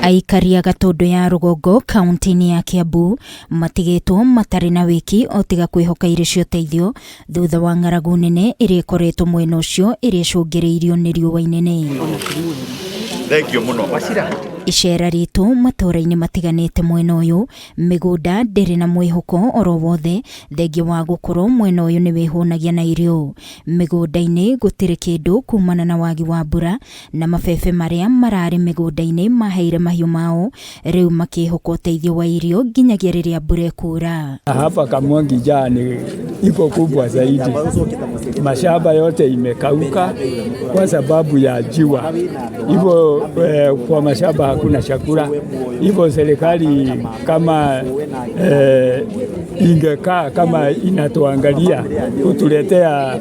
Aikari a Gatũndũ ya rũgongo kaunti-inĩ ya Kiambu matigĩtwo matarĩ na wĩki o tiga kwĩhoka irio cia ũteithio thutha wa ng'aragu nene ĩrĩa ĩkoretwo mwena ũcio ĩrĩa ĩcũngĩrĩirio nĩ riũa inene. Thank you mũno. Icera ritũ matũũra-inĩ matiganĩte mwena ũyũ, mĩgũnda ndĩrĩ na mwĩhoko oro wothe thengia wa gũkorwo mwena ũyũ nĩ wĩhũnagia na irio. Mĩgũnda-inĩ gũtirĩ kĩndũ kumana na wagi wa mbura na mabebe marĩa mararĩ mĩgũnda-inĩ maheire mahiũ mao rĩu makĩhoka ũteithio wa irio nginyagia rĩrĩa mbura ĩkura. Hapa Kamwangi njaa ni iko kubwa zaidi, mashamba yote imekauka kwa sababu ya jua, hivyo kwa mashamba hakuna chakula. Hivyo serikali kama ingekaa kama inatuangalia kutuletea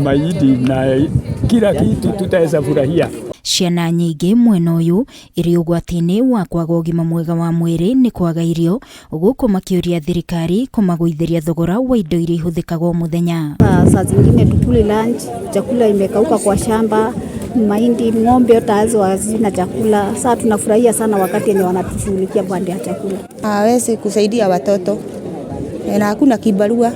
mahindi na kila kitu, tutaweza furahia. Ciana nyingĩ mwena ũyũ irĩ ũgwati-inĩ wa kwaga ũgima mwega wa mwĩrĩ nĩ kwaga irio, gũkũ makĩũria thirikari kũmagũithĩria thogora wa indo iria ihũthĩkaga o mũthenya. Saa zingine tukuli lunch, chakula imekauka kwa shamba, mahindi, ng'ombe hata hazo hazina chakula. Saa tunafurahia sana wakati yenye wanatushughulikia pande ya chakula. Hawezi kusaidia watoto na hakuna kibarua,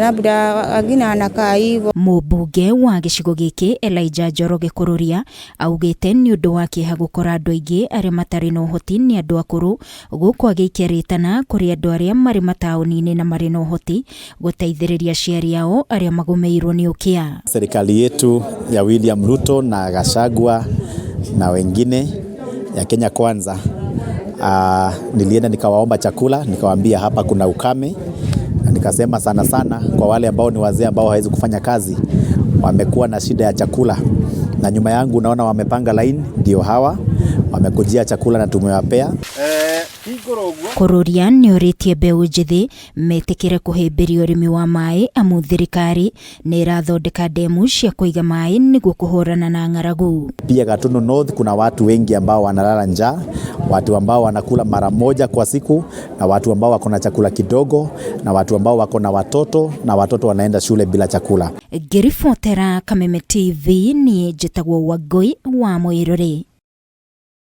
labda wengine anakaa hivyo. Mũmbunge wa gĩcigo gĩkĩ Elijah Njoroge Kururia augĩte nĩ ũndũ wa kĩeha gũkora andũ aingĩ arĩa matarĩ na ũhoti nĩ andũ akũrũ, gũkũ agĩikia rĩtana kũrĩ andũ arĩa marĩ mataũni-inĩ na marĩ na ũhoti gũteithĩrĩria aciari ao arĩa magũmĩirwo nĩ ũkĩa. Serikali yetu ya William Ruto na Gachagua na wengine ya Kenya Kwanza, nilienda nikawaomba chakula, nikawaambia hapa kuna ukame, na nikasema sana sana kwa wale ambao ni wazee ambao hawezi kufanya kazi, wamekuwa na shida ya chakula, na nyuma yangu unaona wamepanga line, ndio hawa wamekujia chakula na tumewapea. Kururia nĩ orĩtie mbeũ njĩthĩ metĩkĩre kũhĩmbĩria ũrĩmi wa maĩ amu thirikari nĩ ĩrathondeka ndemu cia kũiga maĩ nĩguo kũhũrana na ng'aragu. Pia Gatundu North kuna watu wengi ambao wanalala njaa, watu ambao wanakula mara moja kwa siku, na watu ambao wako na chakula kidogo, na watu ambao wako na watoto, na watoto wanaenda shule bila chakula. Ngĩribotera Kameme TV, niĩ njĩtagwo Wangũi wa Mũirũrĩ.